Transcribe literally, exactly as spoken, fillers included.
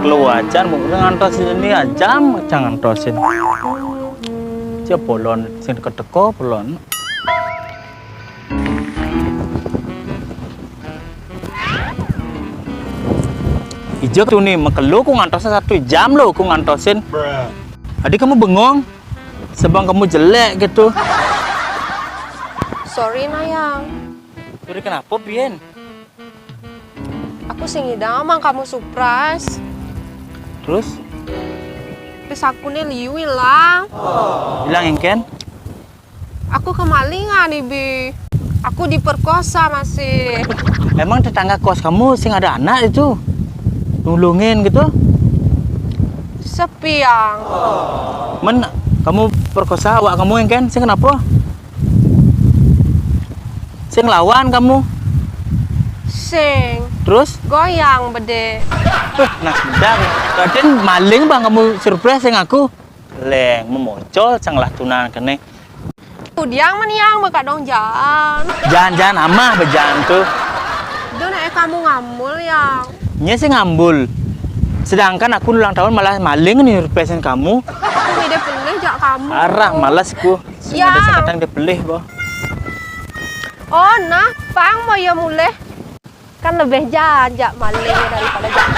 Keluar jan, mau ngantos ini jam, jangan tosin. Siap bolon, sing teko-teko bolon. Ijo tuh nih, mekelo ku ngantos satu jam lo ku ngantosin. Tadi kamu bengong, sebang kamu jelek gitu. Sorry, Nayang. Udah kenapa, Bien? Aku sing ngidang mang kamu surprise. Terus? Terus aku nih liu hilang. Hilang engken? Aku kemalingan, Ibi. Aku diperkosa masih. Emang tetangga kos kamu sing ada anak itu? Nulungin gitu? Sepi, Yang. Men, kamu perkosa awak kamu engken? Sing kenapa? Sing lawan kamu? Sing. Terus? Goyang bede. Eh, nah, sedang. Kadin maling bang kamu surprise yang aku. Leng, memocol sang lah tunang kene. Udiang meniang beka dong jan. Jangan-jangan amah bejan tuh. Dona eh kamu ngambul, Yang. Nya sih ngambul. Sedangkan aku ulang tahun malah maling nih surprise kamu. Aku beda pelih jak kamu. Arah malas ku. Sing Ya. Ada sekatang dia pelih boh. Oh, nah, pang mau ya mulai. Kan lebih jan jak maling daripada jak